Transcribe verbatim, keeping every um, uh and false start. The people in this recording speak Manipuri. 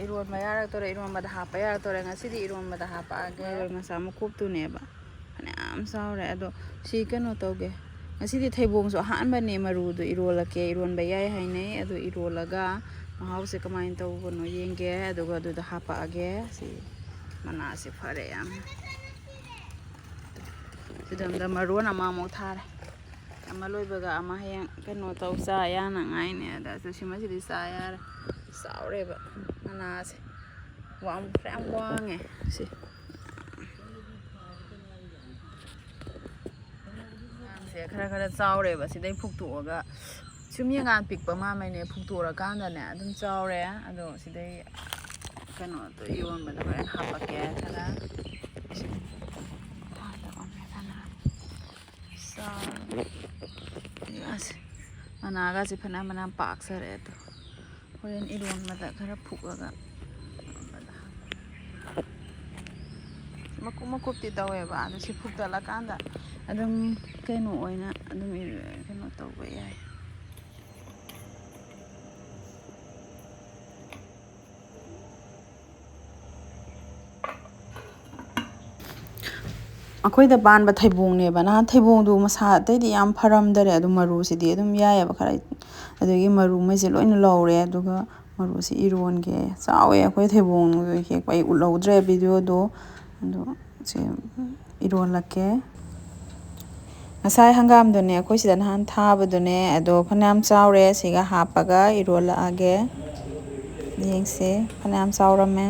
ꯏꯔꯣꯟꯕ ꯌꯥꯔꯛꯇꯣꯔꯦ, ꯏꯔꯣꯟꯕꯗ ꯍꯥꯞꯄ ꯌꯥꯔꯛꯇꯣꯔꯦ꯫ ꯉꯁꯤꯗꯤ ꯏꯔꯣꯟꯕꯗ ꯍꯥꯞꯄꯛꯑꯒꯦ꯫ ꯃꯔꯣꯏ ꯃꯆꯥ ꯃꯀꯨꯞꯇꯨꯅꯦꯕ꯫ ꯐꯅꯌꯥꯝ ꯆꯥꯎꯔꯦ꯫ ꯑꯗꯣ ꯁꯤ ꯀꯩꯅꯣ ꯇꯧꯒꯦ꯫ ꯉꯁꯤꯗꯤ ꯊꯩꯕꯣꯡꯁꯨ ꯑꯍꯥꯟꯕꯅꯦ, ꯃꯔꯨꯗꯣ ꯏꯔꯣꯜꯂꯛꯀꯦ꯫ ꯏꯔꯣꯟꯕ ꯌꯥꯏ ꯍꯥꯏꯅꯩ꯫ ꯑꯗꯣ ꯏꯔꯣꯜꯂꯒ ꯃꯍꯥꯎꯁꯦ ꯀꯃꯥꯏꯅ ꯇꯧꯕꯅꯣ ꯌꯦꯡꯒꯦ꯫ ꯑꯗꯨꯒ ꯑꯗꯨꯗ ꯍꯥꯞꯄꯛꯑꯒꯦ꯫ ꯁꯤ ꯃꯅꯥꯁꯦ ꯐꯔꯦ ꯌꯥꯝ꯫ ꯁꯤꯗ ꯑꯃꯗ ꯃꯔꯣꯟ ꯑꯃꯃꯨꯛ ꯊꯥꯔꯦ꯫ ꯑꯃ ꯂꯣꯏꯕꯒ ꯑꯃ ꯍꯌꯦꯡ ꯀꯩꯅꯣ ꯇꯧ ꯆꯥ ꯌꯥꯅꯉꯥꯏꯅꯦ꯫ ꯑꯗ ꯁꯤꯃꯁꯤꯗꯤ ꯆꯥ ꯌꯥꯔꯦ꯫ ꯆꯥꯎꯔꯦꯕ ꯃꯅꯥꯁꯦ꯫ ꯋꯥꯡ-, ꯈꯔ ꯌꯥꯝ ꯋꯥꯡꯉꯦ ꯁꯤ꯫ ꯁꯦ ꯈꯔ ꯈꯔ ꯆꯥꯎꯔꯦꯕ꯫ ꯁꯤꯗꯩ ꯐꯨꯛꯇꯣꯛꯑꯒ ꯁꯨꯝ ꯌꯦꯡꯀꯥꯟ ꯄꯤꯛꯄ ꯃꯥꯟꯕꯩꯅꯦ, ꯐꯨꯛꯇꯣꯛꯑꯀꯥꯟꯗꯅꯦ ꯑꯗꯨꯝ ꯆꯥꯎꯔꯦ꯫ ꯑꯗꯣ ꯁꯤꯗꯩ ꯀꯩꯅꯣꯗꯣ ꯏꯔꯣꯟꯕꯗ ꯍꯣꯔꯦꯟ ꯍꯥꯞꯄꯛꯀꯦ ꯈꯔ꯫ ꯆꯥꯎꯔꯦ꯫ ꯑꯁ, ꯃꯅꯥꯒꯁꯦ ꯐꯅꯌꯥꯝ ꯐꯅꯌꯥꯝ ꯄꯥꯛꯆꯔꯦ ꯑꯗꯣ꯫ ꯍꯣꯔꯦꯟ ꯏꯔꯣꯟꯕꯗ ꯈꯔ ꯐꯨꯛꯑꯒ ꯃꯀꯨꯞ ꯃꯀꯨꯞꯇꯤ ꯇꯧꯋꯦꯕ꯫ ꯑꯗꯣ ꯁꯤ ꯐꯨꯛꯇꯠꯂꯀꯥꯟꯗ ꯑꯗꯨꯝ ꯀꯩꯅꯣ ꯑꯣꯏꯅ ꯑꯗꯨꯝ ꯏꯔꯣ-, ꯀꯩꯅꯣ ꯇꯧꯕ ꯌꯥꯏ꯫ ꯑꯩꯈꯣꯏꯗ ꯄꯥꯟꯕ ꯊꯩꯕꯣꯡꯅꯦꯕ꯫ ꯅꯍꯥꯟ ꯊꯩꯕꯣꯡꯗꯨ ꯃꯁꯥ ꯑꯇꯩꯗꯤ ꯌꯥꯝ ꯐꯔꯝꯗꯔꯦ, ꯑꯗꯨ ꯃꯔꯨꯁꯤꯗꯤ ꯑꯗꯨꯝ ꯌꯥꯏꯑꯕ ꯈꯔ꯫ ꯑꯗꯨꯒꯤ ꯃꯔꯨꯉꯩꯁꯦ ꯂꯣꯏꯅ ꯂꯧꯔꯦ꯫ ꯑꯗꯨꯒ ꯃꯔꯨꯁꯤ ꯏꯔꯣꯟꯒꯦ꯫ ꯆꯥꯎꯋꯦ ꯑꯩꯈꯣꯏ ꯊꯩꯕꯣꯡꯗꯨ ꯍꯦꯛꯄ꯫ ꯑꯩ ꯎꯠꯍꯧꯗ꯭ꯔꯦ ꯚꯤꯗꯤꯑꯣꯗꯣ꯫ ꯑꯗꯣ ꯁꯤ ꯏꯔꯣꯜꯂꯛꯀꯦ꯫ ꯉꯁꯥꯏ ꯍꯪꯒꯥꯝꯗꯨꯅꯦ ꯑꯩꯈꯣꯏ ꯁꯤꯗ ꯅꯍꯥꯟ ꯊꯥꯕꯗꯨꯅꯦ꯫ ꯑꯗꯣ ꯐꯅꯌꯥꯝ ꯆꯥꯎꯔꯦ꯫ ꯁꯤꯒ ꯍꯥꯞꯄꯒ ꯏꯔꯣꯜꯂꯛꯑꯒꯦ꯫ ꯌꯦꯡꯁꯦ, ꯐꯅꯌꯥꯝ ꯆꯥꯎꯔꯝꯃꯦ꯫